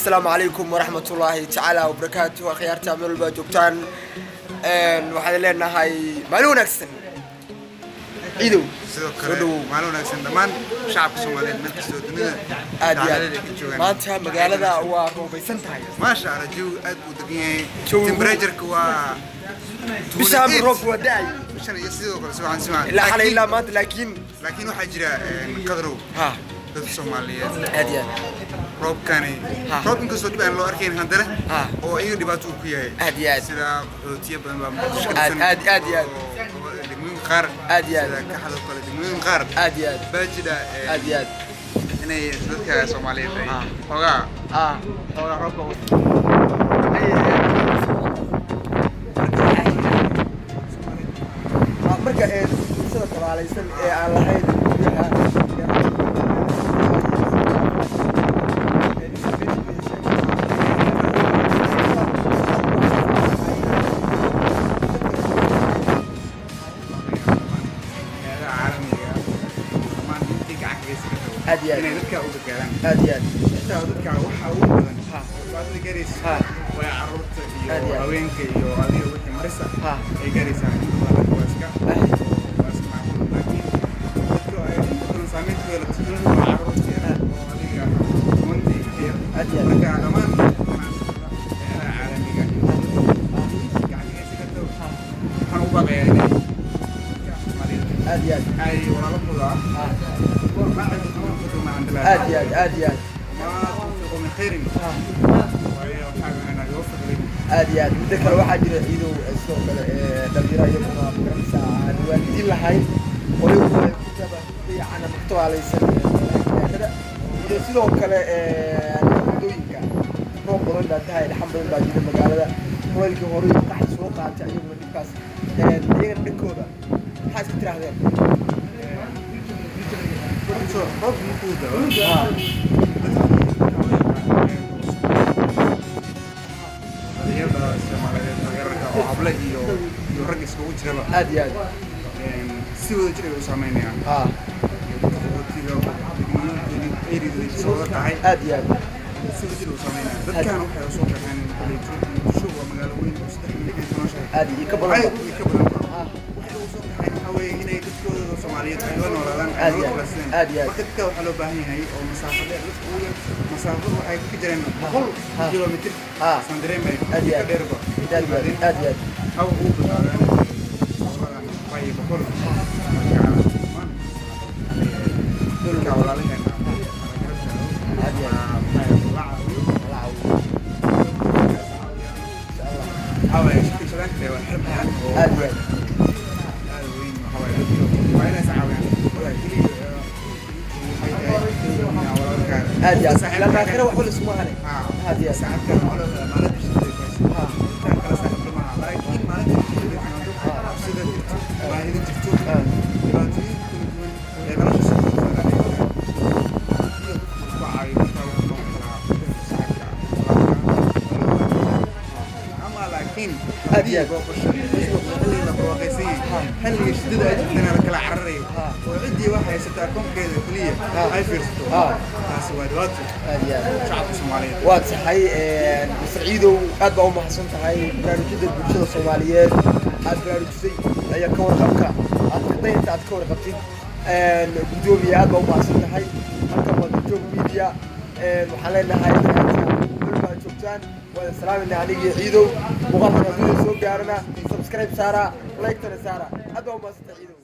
Asalaamu calaykum waraxmatullaahi tacaala wabarakaatuh. Akhyaarta meel walba aad joogtaan, waxaan leenahay maalin wanaagsan. Ciidow, sidoo soo kale dhawow. Maalin wanaagsan dhammaan shacabka Soomaaliyeed meel kastoo dunida Aad iyo dacaladeeda ka aad. joogaan. Maanta magaalada waa roobaysan tahay. Maasha Allah, jawigu aad buu degan yahay. Temperature-ka waa Bishaan 28. Roobka waa da'ay. Bishan iyo sidoo kale si wacan si wacan. Ilaa xalay ilaa maanta, laakiin Laakiin waxaa jira qadrow dad Soomaaliyeed Aad iyo aad. roobkani roob inkastoo dhib aan loo arkayn, haddana oo iyaga dhibaato uu ku yahay. Aad iyo aad. Sida qaxootiyo badan baa Muqdisho ka Aad, dhisan. aad, aad iyo aad. Oo degmooyin qaar, Aad iyo aad. sida Kaxdo kale, degmooyin qaar Aad iyo aad. baa jira Aad iyo aad. inay dadka Soomaaliyeed ay xoogaa xoogaa roobka Marka bulshada tabaalaysan ee aan lahayn guryaha hay'adaha caalamiga ah, dhammaan intii gacan ka geysan karta Aad iyo aad. inay dadka u gargaaraan. Aad iyo aad. Xitaa dadka waxa ugu badan dhibaatada gaaraysa waa carruurta Aad iyo iyo aad. haweenka iyo adiga wixii marisa ay gaaraysaa. Inta badan dadka waa iska macquul, laakiin dadka ay inta badan saameynta ku yeelato waa carruurta yar oo adiga 20 ka yar. Aad iyo aad. Marka dhammaan ganacsatada, hay'adaha caalamiga iyo intii gacan ka geysan karta, waxaan u baaqayaa inay dadka Soomaaliyeed Aad iyo aad. ay walaalahooda ah ما تنفقوا ما عند الله. Aad iyo aad, aad iyo aad. ما تنفقوا من خير وحاجة يوفق لي. Aad iyo aad. Midda kale, waxaa jira, Ciidow, sidoo kale dhalinyaro iyaguna magaranaysaa aan waalidiin lahayn oo iyaguna ay ku dayacan ama ku tabaalaysan meelaha gidaarada iyo sidoo kale wadooyinka. Roob badan baa dahay, dhaxan badan baa jira magaalada, kulaylkii hore iyo qaxi soo qaatay iyaguna dhibkaas iyagana dhankooda maxaa iska tiraahdeen? Roobku markuu da'o, dhalinyarada Soomaaliyeed, dhallinyarada oo hable iyo rag iskugu jiraba, Aad iyo aad. si wada jir ay u saameynayaan dadka qaxootiga degmooyinkoodii eridoodii kasoo wada qaxay. Aad iyo aad. Si wada jir u saameynayaan. Dadkan waxay usoo qaxeen kolleyto Muqdisho waa magaalo weyn oo 3 milyan ku nooshahay. Aad iyo ka badan. Waxay ka badan waxay ugu soo qaxeen waxaa weeye inay dadkooda Soomaaliyeed ay la noolaadaan, ay Aad iyo nolol aad. wanaagsan. Aad iyo aad. Marka dadka waxaa loo baahan yahay oo masaafo dheer, dadka ugu yar masaafo waxay ka jireen 100 kilomitir saan dareemayo Aad iyo ka aad. dheerba. Aad iyo aad, aad iyo aad. Hawa ugu badnaadaan goboladan Bay, Boqol. Marka dhammaan dadka walaalaheena Aad iyo aad. la caawiyo. La caawiyo, insha Allah. Waxaa waaye shirka shaqaanka waa xir badan oo Aad iyo aad. aad weyn. Waxaa waaye dadka waa inay is caawiyaan. Waxa keliya waxay tahay inaa walaalkaa Aad iyo aad. saaxiibkaaga- Ilaa aakhira waxba laisuma halay. Aad iyo aad. Saaxiibkaaga waxaa loo maalinta shidada ku hayso. Intaan kala saaxiib lama aha, laakiin maalinta shidada timaado, cabsida jirto, baahida jirto, dhibaatooyin kala duwan ee nolosha soo food saaran ay jiraan. Iyo qofku isku caawiyo, markaa wuxuu noqon karaa qof saaxiibka ah, walaalka, ama laakiin Aad iyo haddii aad. booqasho xilliga la barwaaqaysan yahay, xilliga shidada ay jirtana la kala cararayo oo ciddii wax haysata akoonkeeda keliya ay fiirsato, taasi waa dhibaato Aad iyo aad. shacabka Soomaaliyeed. Waa tahay, Mr Ciidow, aad baa u mahadsan tahay baraarujinta bulshada Soomaaliyeed aad baraarujisay ayaa ka warqabka aad kadaynta aad ka warqabtid. Gudoomiye, aad baa u mahadsan tahay. Halkan waa Joog Media. Waxaan leenahay meel baa joogtaan, waan salaamayna aniga iyo Ciidow. Muuqaalkan haddii soo gaarana, subscribe saara, like-tana saara. Aad baa u mahadsan tahay, Ciidow.